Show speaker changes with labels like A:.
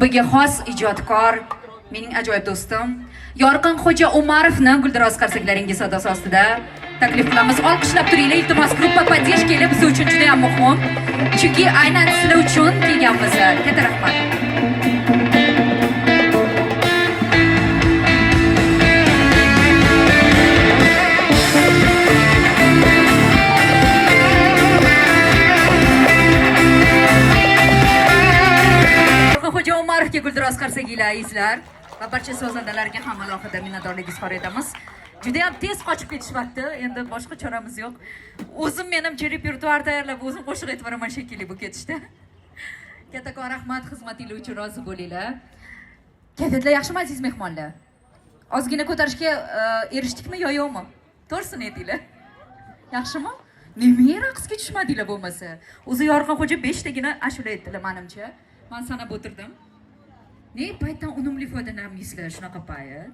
A: uslubiga xos ijodkor, mening ajoyib do'stim Yorqinxo'ja Umarovni guldiroz qarsaklaringiz sadosi ostida taklif qilamiz. Olqishlab turinglar, iltimos, группа поддержки biz uchun juda ham muhim. Chunki aynan sizlar uchun kelganmiz. Katta rahmat. Yorqinxo'ja Umarovga guldiroz qarsaklar, azizlar, va barcha sozandalarga ham alohida minnatdorlik izhor etamiz. Juda ham tez qochib ketishyapti. Endi boshqa choramiz yo'q. O'zim menimcha repertuar tayyorlab, o'zim qo'shiq aytib boraman shekilli bu ketishda. Kattakon rahmat, xizmatinglar uchun rozi bo'linglar. Kayfiyatlar yaxshimi, aziz mehmonlar? Ozgina ko'tarishga erishdikmi yo yo'qmi? To'g'risini aytinglar. Yaxshimi? Nimaga raqsga tushmadinglar bo'lmasa? O'zi Yorqinxo'ja 5 tagina ashula aytdilar menimcha. Men sanab o'tirdim. Ne paytdan unumli foydalanmaysizlar shunaqa payt?